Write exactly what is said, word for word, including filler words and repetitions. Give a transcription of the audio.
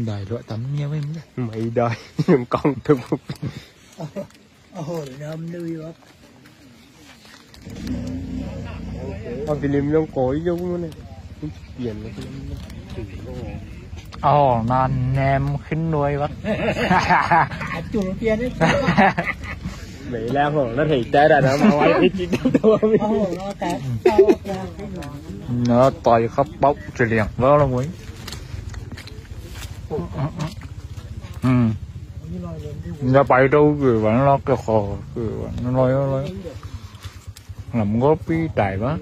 Đòi lụa tắm nhiều em nhé. Mày đòi, không được. Ôi, năm mươi bác. Ôi, phim Long Cối giống này. Tiền nó. Ồ, nó nem khít đuôi bác. Chụp tiền đấy. Mấy lang hổ nó thấy té ra nó mà ai cái chín đâu. Ồ, nó té. Nó toi khắp bốc chỉ liền đó là muối. อืม อย่าไปดูคือวันละก็ขอคือวันละร้อยละร้อย หลังก็ปีตายปะ